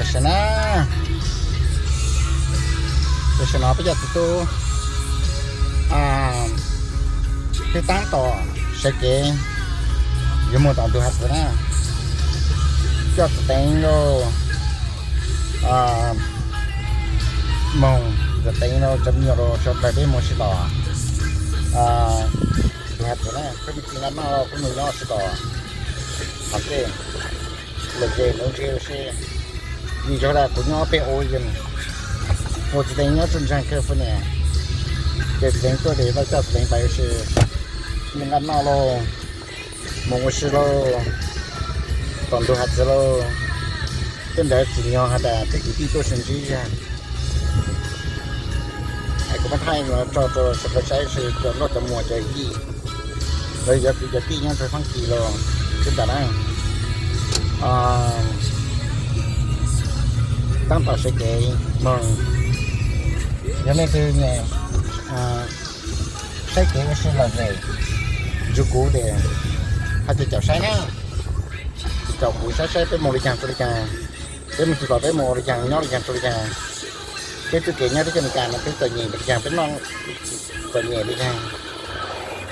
Tam sim na, tam sim no peb cov txiv tub twb tab tom sawv kev yuav mus tom ntug hav txiv na, coj txiv teev lauj, moog ntxuav teev rau cov me nyuam rau sawv daws peb mus sib tom ntug hav txiv na, peb mus ci nqaij maj los peb mus nyob sib tom tom tej lom zem nuv ntsej ua si. Vim yog tas kuv nyob pem ua yog mus txiv teev nyob tsuj ntseeg California, ces txiv teev tuaj ces tau coj txiv teev pais ua si, ci nqaij maj lauj, mus ua si lauj, tom ntug hav txiv lauj. Tej ntawd tsim nyog has tas tej kwv tij tuaj sib ntsib zag. Es kuv muab thaij no tso rau sawv daws saib, cov nkauj cov muam cov yij, lawv cov kwv cov tij nyob rau Fab Kis los twb tas na, tab tom sawv kev moog. Yog leej twg nyiam saib kev ua si lom zem nrug kuv ces hais tias caum saib na, caum kuv saib saib peb mus li caag rau li caag, peb mus txug tom peb mus ua li caag nyob li caag rau li caag. Peb txuj kev nyob teb chaws Amelikas no peb txom nyem li caag, peb noj txom nyem li caag.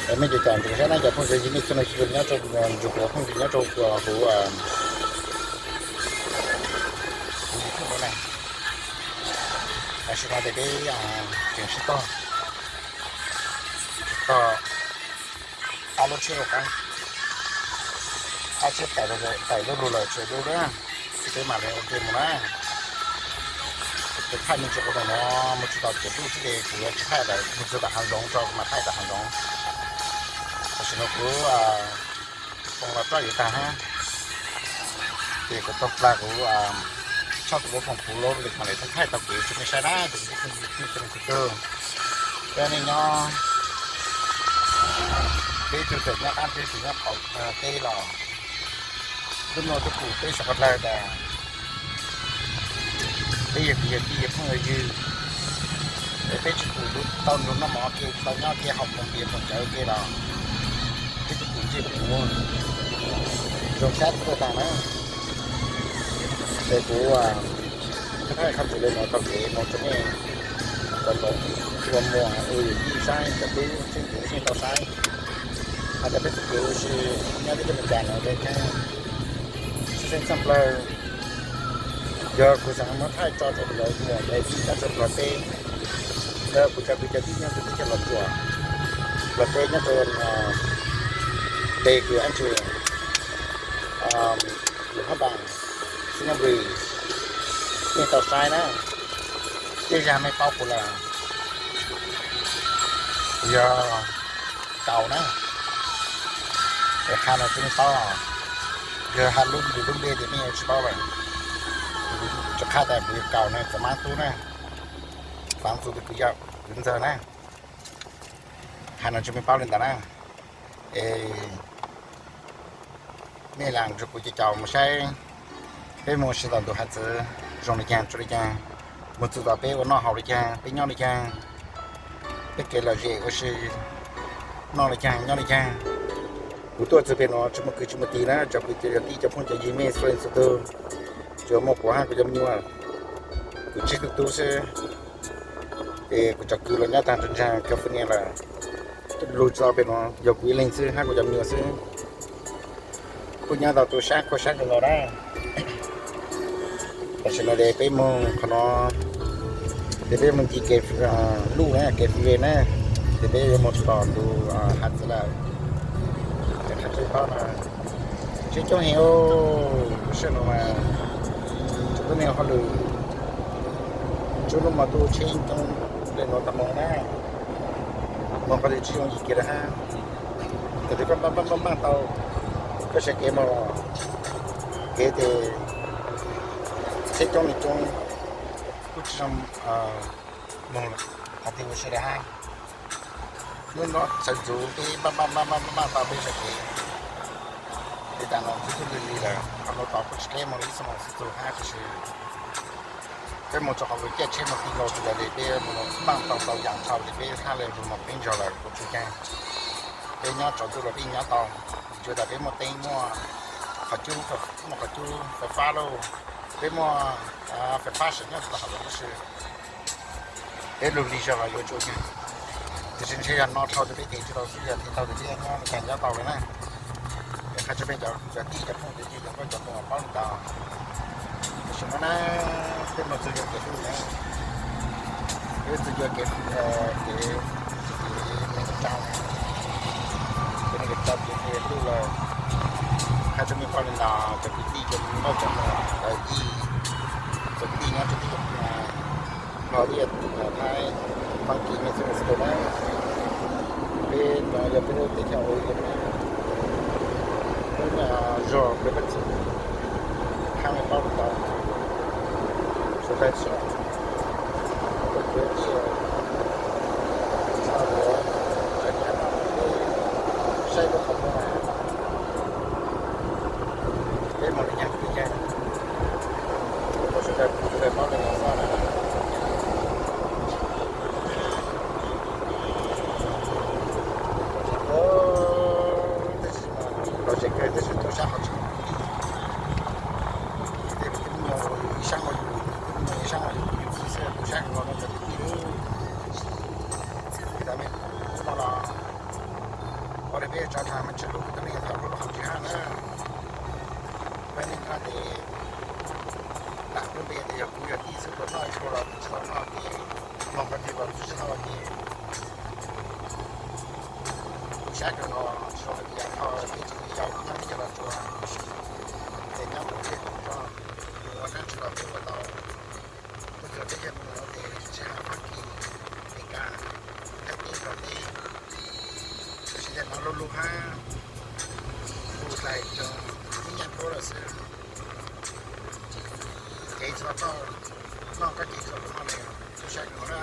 Es mej caum caum nrug saib na cov phooj ywg, mej txhua leej txhua tug nyob rau nrug kuv phooj ywg nyob rau huv YouTube no na. Tam sim no ces peb tseem sib tog, tog ob lub tsheb ua qaab, ob tsheb tawm lub lug lawm tsis lub lawm, ces peb mam li ua ke mus na. Ces thaij me ntsis qhov no, mus tsis tau ces lub xwb ces kuv yuav tsis thaij lawm, mus txug tom hav zoov rau mam thaij tom hav zoov. Tam sim no kuv foom los roj yuav tag hab, ces kuv taug plag kuv tshoj kuv lub foom kuv lub mam li thaij tau kev rau mej saib na, tus kwv tij phooj ywg txhua leej txhua tug. Peb nej nyob, peb tug txawm nyob qab teb txawm nyob qaum teb los, lub nuav tub pum peb suav dlawg tas peb yog kwv yog tij yog phooj yog ywg, es peb tsis pum tau nrug noj mov ua ke, tsis tau nyob ua ke haus poom npias poom cawv ua ke los peb tug pum ntsej pum muag zoo sab tuaj taag na. Ces kuv thaij qhov txuas le nuav taug kev moog rua mej cov nkauj cov muam ua yawm yij saib, cov tub txheeb tub yeej tau saib. Has tas peb txuj kev ua si nyob teb chaws Amelikas no le caag, txheeb txheeb plawg. Yog kuv xaav muab thaij tso rua kuv cov muam cov yij nyob rua Nplog teb, yog kuv cov kwv cov tij nyob rua teb chaws Los Tsuas, Nplog teb nyob rua Npe Kws Ab Ntsis, Hab Npaas, Xeeb Bris, yeej tau saib na. Tej zag mej paub kuv lawm, kuv yog Kaus na. Es qha no tsis mej paub, yog has lub npe, lub npe ces mej yuav tsis paub lawm. Kuv tsuas qha tas kuv yog Kaus na, Txawm Mab tub na, Fav Txus tus kwv yau, kwv ntxawg na. Has no tsis mej paub li ntawd na. Es mej lam nrug kuv caum caum mus saib, peb mus sib tom ntug hav txwv zoo li caag tsuas li caag, mus txug tom peb ua noj haus li caag, peb nyob li caag, peb kev lom zem ua si noj li caag nyob li caag. Kuv tuaj txug pem no tsis muaj kwv tsis muaj tij na, cov kwv cov tij cov phooj cov ywg mej txhua leej txhua tug, tsuas muaj kuv hab kuv cov me nyuam, kuv tsib tug tub xwb. Es kuv cov kwv los nyob taag nrug nraag California lawm, lug tsis tau pem no, yog kuv ib leeg xwb hab kuv cov me nyuam xwb. Kuj nyob tau tu sab khuab sab kawg nkaus na. Tam sim no ces peb moog qhov no, ces peb moog nce kev luj na, kev freeway na, ces peb yuav moog txug tom ntug hav txwv lawm. Ces qhov tseeb paub na, tsheb coob heev, lub sij hawm no mas tsuas tuab neeg hauj lwm, tsuas lub mos tuj tsheb coob le nuav tag moog na, moog qhov twg tsis zoo yim kiag lawm hab. Thaum twg koj npaj npaj npaj tau, koj sawv kev moog, kev ces tsheb coob li coob, kuj tsis zoo moog qhov twg ua si lawm hab. Hnub no sawv ntxuv peb npaj npaj npaj npaj tau peb sawv kev, peb tas no tub tub li li lawm, qhov nuav tod kuj tsis keb moog li ib xuab moos xwb txug hab, tab sis peb moog rua qhov lug caij tsheb moog ti nkaus tug lawm ces peb moog npaj tau tau yaam dhau ces peb hab le lug moog peb ntsaug lawm kuv tsis caag. Peb nyob tsaus ntuj los peb nyob tau, tsuas tas peb muaj teeb muaj qhov cub, muaj qhov cub fais fab lauj, peb muaj Fais fab seem nyob tau hauv los tab sis peb lug lig zog los yuav tsuas nkeeg. Tiam sis ntshe yog no dhau rau peb ces tsis tau xwb, yog tig tau tus liaj nyob Meskas nyob tau lawm na. Qhia rau peb cov kwv cov tij cov phooj cov ywg cov nkauj cov muam paub li ntawd. Tam sim no na, peb mus txug yuav kev hlub na, peb txug yuav kev, kev, kev neej tsa, kev neej tsa kev hlub lawm. Qhia rau mej paub li ntawd cov kwv tij cov nkauj cov muam cov yij, cov kwv tij nyob txhua teb chaws, Nplog, Thaib, Fab Kis, Mexico na. Peb no yog peb lub teb chaws uas yog lub zog peb koj txiv, qhia mej paub li ntawd. Sawv daws tsis, cov kwv tij txhua tus, txhua cov no peb saib rau qhov muag, peb mus li cas li cas, ua sawv daws pub sawv daws paub li no xwb na. Tab sis mas lom zem kawg tab sis tuaj sab qhov tseeb. Tej me nyuam ib sab ua yus, tej me nyuam ib sab ua yus, yus txiv xwb, tuaj sab no no cov kwv tij. Li ntawd ne, hnub no los ua rau peb tso tseg mej tsis hlub kuv tus neeg thaum hlub lub qhov tsis haj na. Peb neej nyob ces lam lub npe tias yog kwv yog tij xwb, puas noj ib suab los tsis tau noj ces, mloog qhov twg los tsis tau ces, tu sab kawg no, tsis zoo li yam thaum peb tseem yau nyob peb cov los tsuas, ces nyob mus thiaj tau tso, mus ua dab tsi los peb ua tau. Tuaj txog teb chaws Nplog no ces tsis hais Fab Kis, Amelikas, Thaib teb, Nplog teb, tab sis tej no lub lub hab, lub dlai tso, ib nyuag nruab lawm xwb. Ces tsis tau txoj, noj koj ces tsis tau noj li, tu sab kawg no na.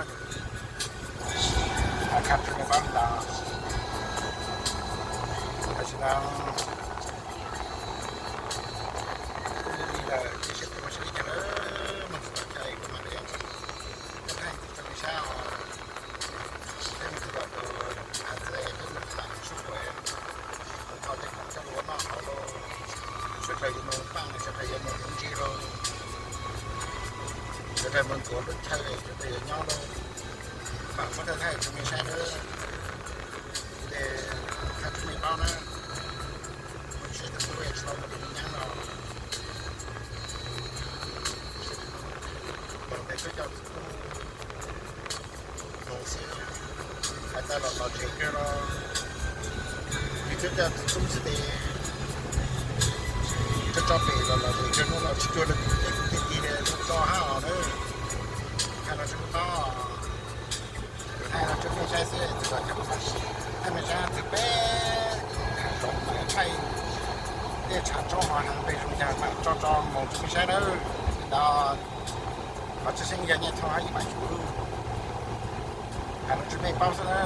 Qhia rau mej paub li ntawd. Tam sim no kuj lig lig lawm, cia siab tus ua siab li cas lawm, moog txug tom chaw kuv mam li thaij txug rau mej saib os. Peb moog txug tom tus hav txwv, peb moog txug tom sub kuam, kuv tho tej khoom coj lug ua noj haus lauj, sawv dlawg yuav moog paaj, sawv dlawg yuav moog ua ntsis lauj, sawv dlawg moog ntxuav lub chaw, sawv dlawg yuav nyob lauj. Pam muab thaij thaij rau mej saib nawb. Ces qhia rau mej paub na, mus tsheb tus tub tsis tau mus li nyaab no, los tes tub coj tub nug xwb, hais tas los los tsev kawg los, yus tub coj tub xwb tes tso tso pem los los tsev kawg, nub los tsis cuag li kuv tej kwv tej tij li tso hab os na. Hais los tsis muaj tob, hais los tsis muaj saib xwb, txug los tsis muaj saib, txug peb thaij zoov mas thaij tej tshav tsaub hov heev pes zoo yag mam tso tso moog rau mej saib nawb. Li ntawd, qhov tshwj xeeb yog nyiaj txhua hab ib mam cuv, hais los rau mej paub xwb na.